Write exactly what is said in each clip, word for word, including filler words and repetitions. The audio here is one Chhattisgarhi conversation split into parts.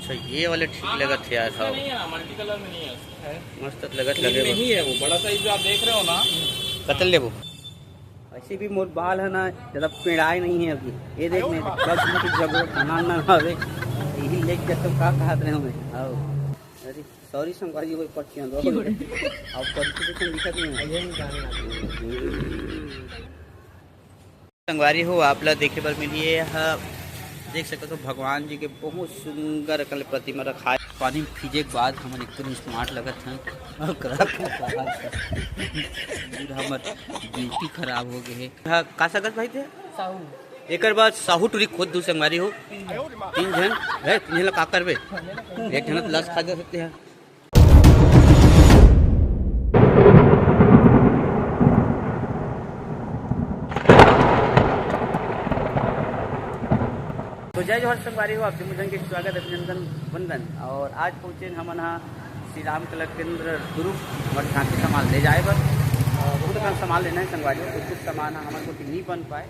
अच्छा, ये वाले ठीक लगत हे यार। हाँ, नहीं है ना, मल्टी कलर में नहीं है। मस्त लगत लगे बा। नहीं है वो बड़ा साइज जो आप देख रहे हो ना। कतल लेबो? वैसे भी मोर बाल है ना, ज्यादा पेड़ाए नहीं है अभी। ये देख, मैं बस मुझे जगह ना ना हवे, यही लेके तो का कहत रहे हूँ मैं। आओ। अरे, सॉरी संगवारी, कोई पक्षी आंदो। अब पक्षी तो दिखत नहीं है। संगवारी हो, आप ला देखे बर मिलही, ये ह देख सकत हो, भगवान जी के बहुत सुंदर अकन ले प्रतिमा रखाए। पानी में भीजे के बाद हमन एकदम स्मार्ट लगत हन। अउ करत हन, पूरा हमर ब्यूटी खराब हो गए हे। हाँ, का सकत भाई ते? साहू। एकर बाद साहू टूरी खोद दू संगवारी हो। तीन झन, हे, तीन झन ला का करबे? एक झन त लस खा जा सकते हैं। तो जय जोहार संगवारी हो, आप जम्मो झन के स्वागत, अभिनंदन, वंदन। और आज पहुँचे हमन हा श्री राम कला केंद्र दुर्ग, हमर झांकी सामान ले जाए बर। और बहुत कन सामान लेना है संगवारी हो, कुछ कुछ सामान हा हमर कोती नहीं बन पाए,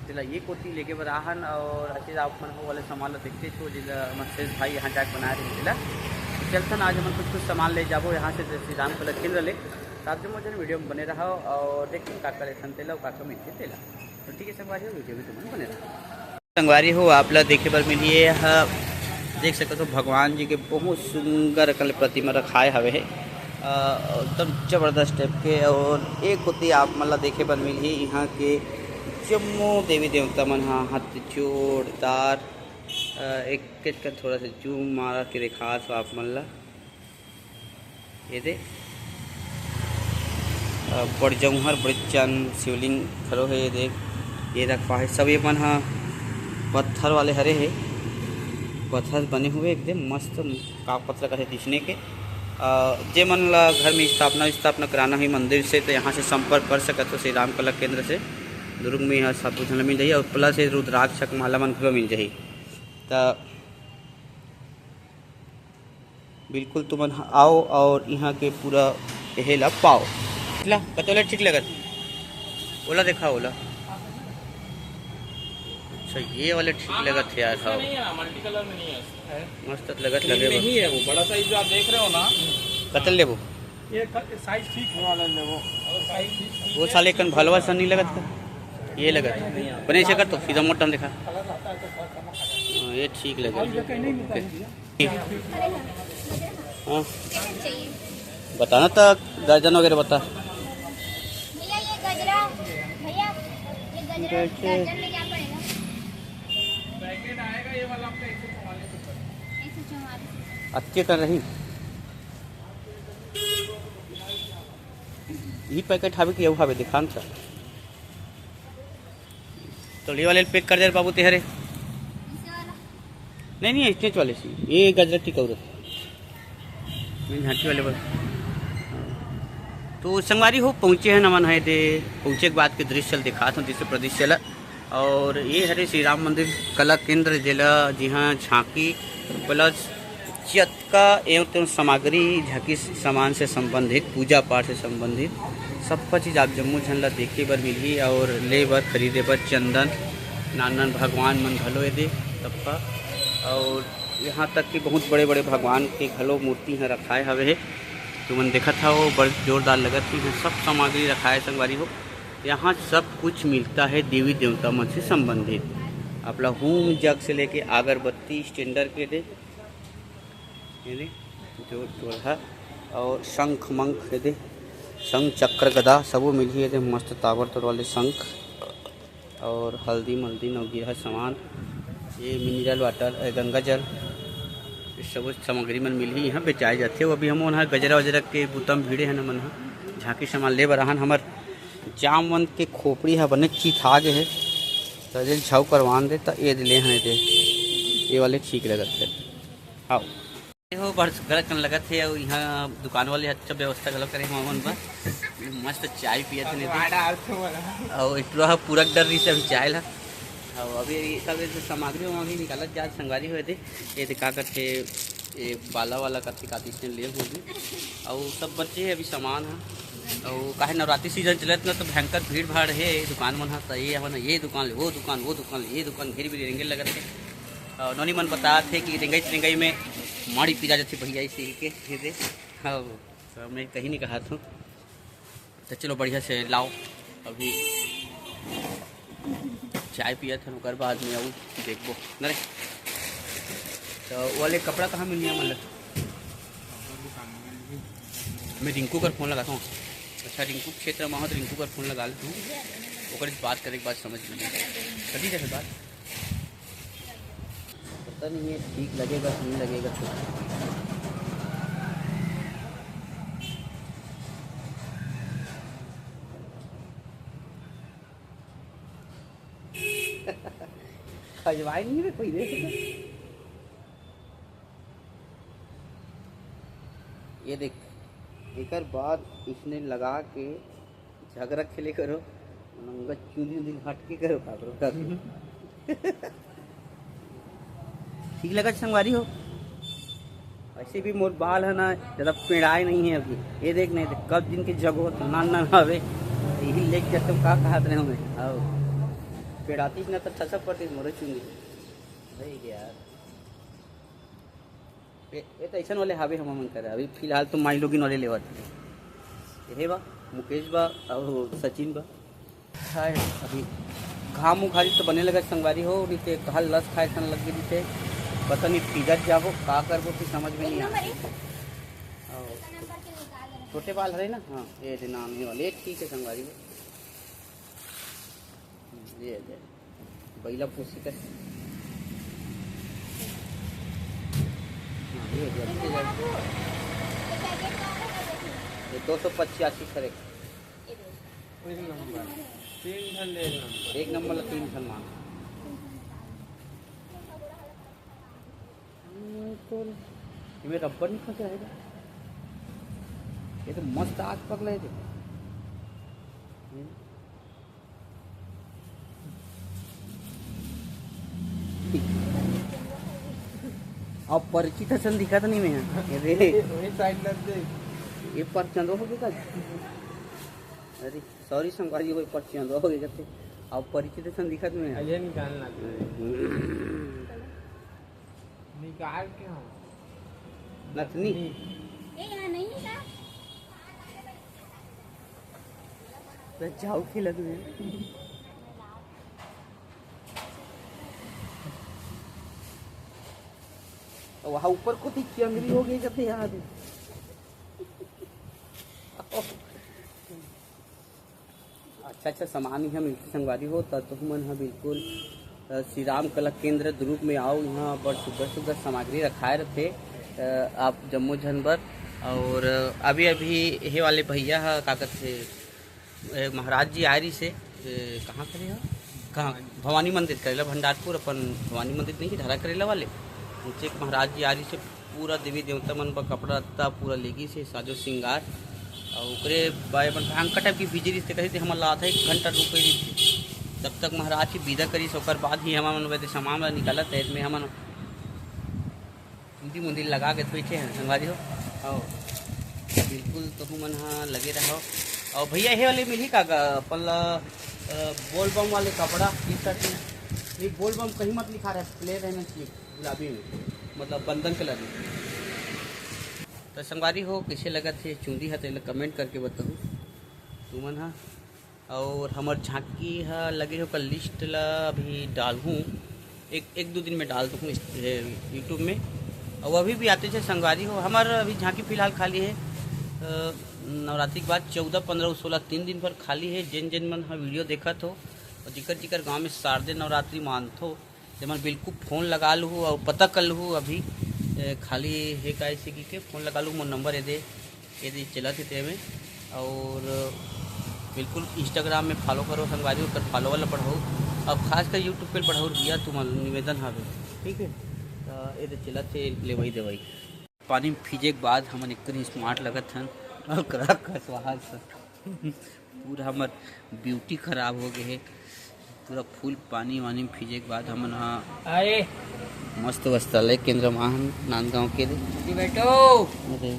तेला ये कोती लेके बर आहन। और अइसे आप मन वो वाले सामान ला देखते छो, जेला हमर शेष भाई यहाँ जाके बनाए रहे तेला। तो चलथन, आज हमन कुछ कुछ सामान ले जाबो यहाँ से श्री राम कला केंद्र ले। तो आप जम्मो झन वीडियो में बने रहो और देखथन का का लेथन तेला, का का मिलथे तेला। तो ठीक है संगवारी हो, वीडियो में तुमन बने रहो। संगवारी हो, आप ला देखे बर मिलही, ये ह देख सकत हो, भगवान जी के बहुत सुंदर अकन ले प्रतिमा रखाए हवे हे। अ, एकदम जबरदस्त टाइप के। और एक कोती आप मन ला देखे बर मिलही, यहाँ के जम्मो देवी देवता मन ह हाथ जोड़ दार, अ, एक, एक थोड़ा सा जूम मार के दिखात हो आप मन ला। ये दे, अ, बड़ जौहर, बड़ चन शिवलिंग घलो हे। ये देख, ये रखवा हे, सब ये मन ह पत्थर वाले हरे हे, पत्थर बने हुए एकदम मस्त, का पत्थर कथे दिसने के। अ, जे मन ला घर में स्थापना, स्थापना कराना हे मंदिर से, तो यहाँ से संपर्क कर सकत हो श्री राम कला केंद्र से। दुर्ग में यहाँ सब झन ला मिल जाही और प्लस ये रुद्राक्ष के माला मन घलो मिल जाही। त बिल्कुल तुमन ह-, आओ और यहाँ के पूरा एहे ला पाओ। ला, कतोला ठीक लगत? ओला देखा, ओला। अच्छा, ये वाले ठीक लगत हे यार। हाँ। नहीं है ना, मल्टी कलर में नहीं है। मस्त लगत लगे बा। नहीं है वो बड़ा साइज जो आप देख रहे हो ना। कतल लेबो? ये क-, साइज ठीक है। वो साले कन भलवा सा नहीं लगत का? ये लगत। बने से कर तो सीधा मोटा देखा। हाँ, ये ठीक लगे। हाँ। बताना तो दर्जन वगैरह बता। भैया, ये गजरा, भैया, ये गजरा कैसे? दर्जन में क्या पड़ेगा? एक सौ चौवालीस। अच्छे कर रही। ई पैकेट हावे कि अउ हावे, दिखान सा। तो ये वाले पैक कर दे बाबू तेहरे। नहीं, नहीं, स्टेच वाले से। ये गजरा टिकौर। नहीं, झांकी वाले बोल। तो संगवारी हो, पहुँचे हैं नमन है दे, पहुँचे के बाद के दृश्य ल दिखात हूँ, जिससे प्रदृश्य ल। और ये हरे श्री राम मंदिर कला केंद्र, जेला जिहाँ झांकी प्लस जतका एवं तेवं सामग्री, झांकी सामान से संबंधित, पूजा पाठ से संबंधित सब चीज आप जम्मो झन ला देखे बर मिलही और ले बर, खरीदे बर चंदन, नान नान भगवान मन घलो ए दे तब का। और यहाँ तक कि बहुत बड़े बड़े भगवान के घलो मूर्ति ह रखाए हवे हे, तुमन देखत हव, बड़ जोरदार लगत हे। यहाँ सब सामग्री रखाए संगवारी हो। यहाँ सब कुछ मिलता है देवी देवता मन से संबंधित। आप ला होम जग से लेके अगरबत्ती स्टैंडर के दे, ये दे, जो चोरहा और शंख मंख, ये दे, शंख चक्र गदा सबो मिलही। ये दे, मस्त ताबड़तोड़ वाले शंख और हल्दी मल्दी नवगिरह सामान, ये मिनरल वाटर, ए, गंगा जल, ये सबो सामग्री मन मिलही। यहाँ बेचाए जाथे। अभी हमन ह गजरा वजरा के बुता म भिड़े हन, हमन ह झांकी सामान ले बर आहन। हमर जामवंत के खोपड़ी ह बने चित आ गे हे, त जे झाऊ करवान दे, त ये दे ले हन, ये दे, ये वाले ठीक लगत हे। आओ। ये हो बड़ सुग्घर अकन लगत हे, अउ इहाँ दुकान वाले अच्छा व्यवस्था घलो करे हे हमन बर। मस्त चाय पियत हे नहीं तो। अउ एक ठो ह पूरा डर रही से अभी चाय ला। अउ अभी सब ये सामग्री वामग्री निकालत जात संगवारी हो दे। ये दे का करथे, ये बाला वाला करथे का, इसने ले होगी। अउ सब बचे हे अभी सामान ह। अउ काहे नवरात्रि सीजन चलत न, तो भयंकर भीड़ भाड़ हे दुकान मन ह। त ये हवन, ये दुकान ले, वो दुकान, वो दुकान ले, ये दुकान घेर भी रेंगे लगत हे। अ, नोनी मन बतात हे कि रेंगई रेंगई में माड़ी पिला जाथे भैया, इसे ही के, ये दे। हाँ, तो मैं कहीं नहीं कहा था। तो चलो बढ़िया से लाओ, अभी चाय पिया था, ओकर बाद में आऊ देखबो न रे। तो वो वाले कपड़ा कहाँ मिलनी है मतलब? मैं रिंकू कर फोन लगाता हूँ। अच्छा, रिंकू क्षेत्र में हो तो रिंकू कर फोन लगा लेता हूँ, ओकर से बात करे के बाद समझ में कभी जैसे बात। पता नहीं है ठीक लगेगा कि नहीं लगेगा तो। खजवाए नहीं रे कोई रे। ये देख, एकर बाद इसने लगा के झगड़ा खेले करो, नंगा चुंदी उंदी हट के करो, काकरो काकरो। ठीक लगा संगवारी हो। वैसे भी मोर बाल है ना, ज़्यादा पेड़ाए नहीं है अभी। ये देख, नहीं देख, कब दिन के जगो तो नान नान हवे, यही लेके जब का कहत रहे हमें। आओ, पेड़ातीस ना तो ठसक पड़ती मोरे चुंदी। भाई यार, ये, ये तो ऐसा वाले हावे हम मन करे। अभी फिलहाल तो माई लोगिन वाले लेवत हे। ये बा, मुकेश बा और सचिन बा। हाय, अभी घाम उघारी तो बने लगा संगवारी हो, नहीं तो कहा लस खाए सन लग गई थे। पता नहीं फिजत जाबो, का करबो, कुछ समझ में नहीं आता। और छोटे बाल हरे ना, हाँ, ये दे नाम ये वाले, ये ठीक है संगवारी हो। ये दे, बैला फूसी का। हाँ, ये दे, अच्छी लग-, ये दो सौ पचासी करे। एक नंबर। तीन ठन ले एक नंबर। एक नंबर ला तीन ठन मांग। इमे रबर नहीं फंसे रहेगा। ये तो मस्त आग पकड़े थे। अब परिचित असन दिखत नहीं मैं। ये दे। वही साइड लग दे। ये पर चंदो हो गया। अरे सॉरी संगवारी, कोई पर चंदो हो गया। अब परिचित असन दिखत नहीं मैं। अजय निकालना। निकाल के हम। नथनी। ए, यहाँ नहीं है क्या? तो जाओ खिलत में। तो वहाँ ऊपर को थी चंगरी हो गई जब यहाँ आदमी। अच्छा अच्छा सामान इहाँ मिलथे संगवारी हो, त तुहू मन ह बिल्कुल, अ, श्री राम कला केंद्र दुरूग में आओ, इहाँ बड़ सुग्घर सुग्घर सामग्री रखाए रथे, अ, आप जम्मो झन बर। और अभी अभी एहे वाले भैया ह का कथे, ए, महाराज जी आए रहिसे, ए, कहाँ करे ह? कहाँ? भवानी मंदिर करेला भंडारपुर, अपन भवानी मंदिर नहीं कि धरा करेला वाले, उनसे एक महाराज जी आए रहिसे, पूरा देवी देवता मन बर कपड़ा लत्ता पूरा लेगिस हे, साजो श्रृंगार। अउ ओकरे बाद अपन भयंकर टाइप के बिजी रहिस, ते कहिस ते हमन ला आधा एक घंटा रुके रहिस। तब तक महाराज जी विदा करिस, ओकर बाद ही हमन मन वैदे सामान ला निकालत हे, इसमें हमन चुंदी मुंदी लगा के बैठे हैं संगवारी हो। आओ, बिल्कुल तुहू मन ह लगे रहो। अउ भैया, हे वाले मिलही का गा-, अपन ला, अ, बोलबम वाले कपड़ा, टी शर्ट में? नहीं, बोलबम कहीं मत लिखा रहा है, प्लेन रहना चाहिए। गुलाबी में, मतलब बंदन कलर में। तो संगवारी हो, कइसे लगत हे चुंदी ह, तेला कमेंट करके बताहू तुमन ह। और हमर झांकी ह लगे हे, ओकर लिस्ट ला अभी डालहूँ, एक, एक दो दिन में डाल दूँ इस, ए, YouTube में। और अभी भी आते थे संगवारी हो, हमर अभी झांकी फिलहाल खाली हे। अ, नवरात्रि के बाद चौदह, पन्द्रह और सोलह तीन दिन भर खाली हे। जेन जेन मन ह वीडियो देखत हो और जिकर जिकर गांव में शारदीय नवरात्रि मानथो, तेमन बिल्कुल फोन लगा लूहू और पता कर लूहू अभी, ए, खाली हे का ऐसे की के फोन लगा लूहू, मोर नंबर ये दे, ये दे चलत हे तेमे। और बिल्कुल Instagram में फॉलो करो संगवारी, ओकर फॉलोवर ला बढ़ाओ, अब खासकर YouTube पे बढ़ाओ भैया, तुम्हारा निवेदन हवे, ठीक है? तो ये दे चलत हे लेवई देवई। पानी में भीजे के बाद हमन एकदम स्मार्ट लगत हन और करा कसवाहा स। पूरा हमर ब्यूटी खराब हो गए हे। पूरा फुल पानी वानी में भीजे के बाद हमन ह आए। मस्त वस्त्रालय केंद्र मा हन नांदगांव के रे। जी बेटो। अरे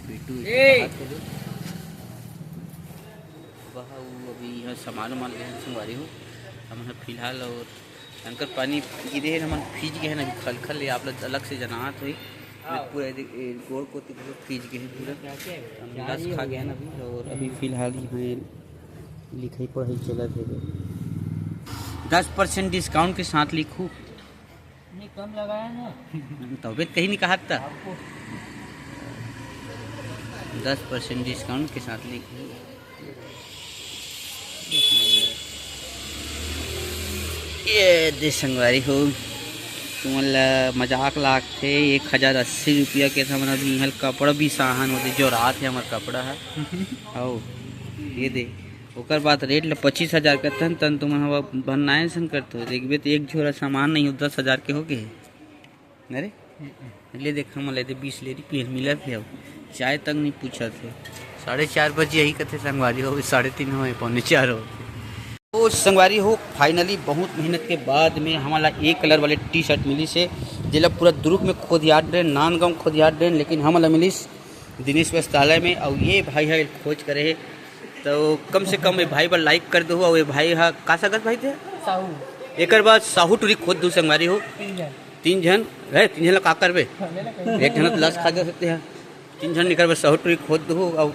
बेटू ए। बात करे। वह वो अभी यहाँ सामान वामान लेहन संगवारी हो। हमन ह फिलहाल और शंकर पानी गिरे हे, हमन भीज गए हैं ना, अभी खलखल ले आप लोग अलग से जनात होई। मैं पूरा एदे, ए, गोड़ कोती पूरा भीज गए हैं पूरा। हम लस खा गए हैं ना अभी, और अभी फिलहाल यहाँ लिखाई पढ़ाई चलत है। दस परसेंट डिस्काउंट के साथ लिखू। नहीं, कम लगाया ना। तबीयत कहीं नहीं कहा था। दस परसेंट डिस्काउंट के साथ लिखू। ये दे संगवारी हो, तुमन ला मजाक लागथे, एक हजार अस्सी रुपया के हमन अभी इहाँ कपड़ा भी साहन होते, जो रात है हमार कपड़ा है। आओ, ये दे, ओकर बाद रेट ला पच्चीस हजार कथन, तन तुमन हवा भन्नाए सन करथो, देखबे तो एक झोरा सामान नहीं हो, दस हजार के हो गए। अरे, ले देख, हम लेते बीस ले रही, मिलत है, चाय तक नहीं पूछत है। साढ़े चार बजे यही कथे संगवारी हो, साढ़े तीन हो, पौने चार हो। तो संगवारी हो, फाइनली बहुत मेहनत के बाद में हमला एक कलर वाले टी शर्ट मिली से, जेला पूरा दुरुग में खोदियात रहे, नांदगांव खोदियात रहे, लेकिन हमला मिलिस दिनेश वस्त्रालय में। और ये भाई है खोज करे है, तो कम से कम ये भाई पर लाइक कर दो। और ये भाई हा का सकत भाई थे साहू। एकर बाद साहू टूरी खोद दू संगवारी हो। तीन झन। तीन झन रहे, तीन झन ला का करबे? हाँ, ले ले, कोई एक झन तो लस खा जा सकते हैं। तीन झन निकर बस साहू टूरी खोद दू। और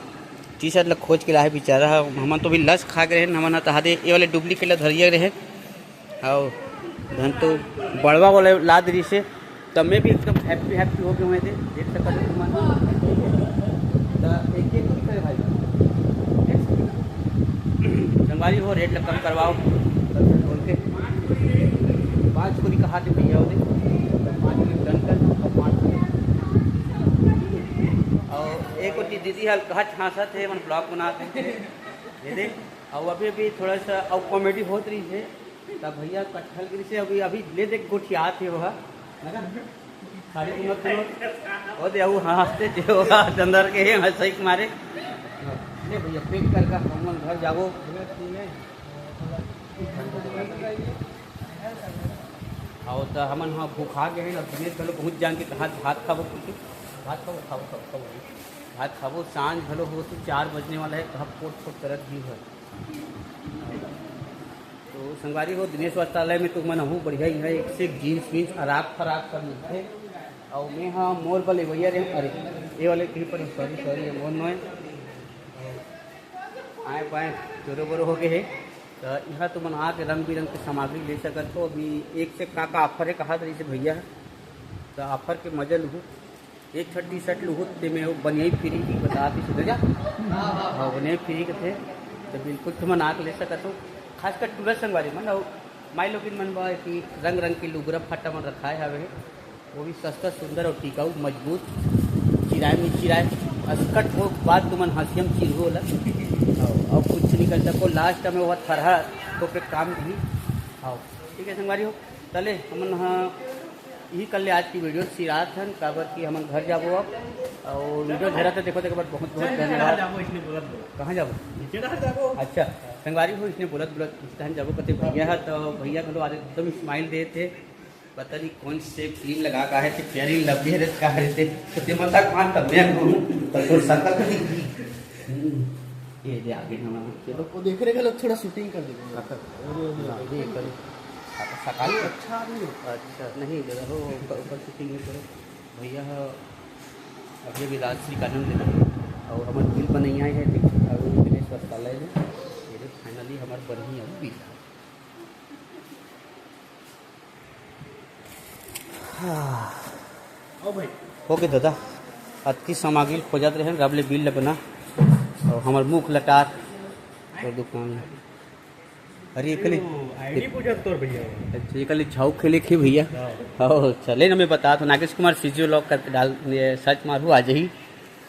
टी शर्ट ला खोज के लाहे बेचारा हा। हमन तो भी लस खा के रहे, हमन हा तहा दे ये वाले डुप्लीकेट ला धरिया रहे। आओ, धन तो बड़वा वाला लाद रही से, तब मैं भी एकदम हैप्पी हैप्पी हो गए हुए थे, देख सकते हो तुम। तो एक एक भी करे भाई, संगवारी हो, रेट कम करवाओ, बोल के पाँच छोरी का हाथ में भैया होते, पाँच छोरी डन कर और पाँच छोरी। और एक और दीदी हल कहा हाँसत है, मन ब्लॉग बनाते हैं, ये देख। और अभी भी थोड़ा सा और कॉमेडी होत रही है, तब भैया कटहल गिरी से अभी, अभी ले देख गोठियात है वह, है ना? खाली तुम लोग, तुम लोग, वो दे, वो हंसते थे, वो अंदर के ही हंसाई के मारे। ले भैया, पैक कर का हम घर जाबो। आओ तो हमन हाँ भूखा गए हैं, अब दिनेश घलो बहुत जान के कहा भात खाबो कुछ, भात खाबो, खाबो, खाबो, खाबो, भात खाबो। सांझ घलो हो तो चार बजने वाला है, कहा पोट पोट करत भी है। तो संगवारी हो, दिनेश वस्त्रालय में तो मन हूँ बढ़िया ही है, एक से एक जीन्स वीन्स अराक फराक सब मिलते। और मैं हाँ मोर बल भैया रे, अरे ये वाले कहीं पर, सॉरी सॉरी, ये मोर नोए। आए पाए चोरो बोरो हो गए है। तो यहाँ तुमन आके रंग बिरंग के सामग्री ले सकत हो। अभी एक से का का ऑफर है कहा था जैसे भैया, तो ऑफर के मजा लूँ। एक ठो टी शर्ट लुहू ते में वो बनियाई फ्री की बता दी सुधर जा। हाँ, बनियाई फ्री के थे, तो बिल्कुल तुमन आके ले सकत हो। खासकर टूरा संगवारी मन और माई लोगिन मन बा कि रंग रंग के लुगरा फट्टा मन रखाए हवे, वो भी सस्ता, सुंदर और टिकाऊ, मजबूत, चिराए में चिराए, असकट हो बाद तुमन हंसियम चिरहो ला। और, और कुछ नहीं कर सको, लास्ट में वो थरहा तो पे काम भी। आओ, ठीक है संगवारी हो, तले हमन हाँ यही कर ले आज की वीडियो सिरात हन, काबर कि हमन घर जाबो अब। और वीडियो झरा तो देखो, देखो, बहुत बहुत धन्यवाद। जाबो, इसने बोलत बोलत। कहाँ जाबो? नीचे ना जाबो। अच्छा, संगवारी हो, इसने बोलत बोलत इस time जाबो कते भैया है, तो भैया घलो आज एकदम स्माइल दे थे। पता नहीं कौन से क्रीम लगा का है, कि फेयर एंड लवली है, का है, ते, तो ते मतलब कौन तब मैं बोलूं, तो तोर सकल तो दिख गई। हम्म, ये दे आगे ना, चलो। वो देख रहे हैं लोग, थोड़ा शूटिंग कर देंगे। हाँ, कर। अरे, अरे, हाँ, अरे। ये करो। हाँ, तो सकाल ये को अच्छा आदमी है। अच्छा, नहीं, जरा हो, ऊपर, ऊपर शूटिंग नहीं करो। भैया, हाँ, अभी, अभी राजश्री का आनंद लेते हैं। और हमारे बिल बनैया है, देख, और दिनेश वस्त्रालय में। ये देख, finally हमारे बन ही अब बिल। हाँ। ओ भाई। हो गे दादा, अतकी सामग्री खोजत रहे, रब ले बिल ल बना। और हमार मुख लटार और दुकान। अरे, एकले वो आईडी पूछत तोर भैया। अच्छा, एकले झाऊ खेले खे भैया। हाँ। हाँ, चले ना, मैं बता तो नागेश कुमार सीजी व्लॉग करके डाल, ये सर्च मारू, आ जाही।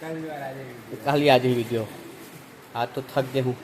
कल भी आ जाही। कल ही आ जाही वीडियो। आज तो थक गए हूँ।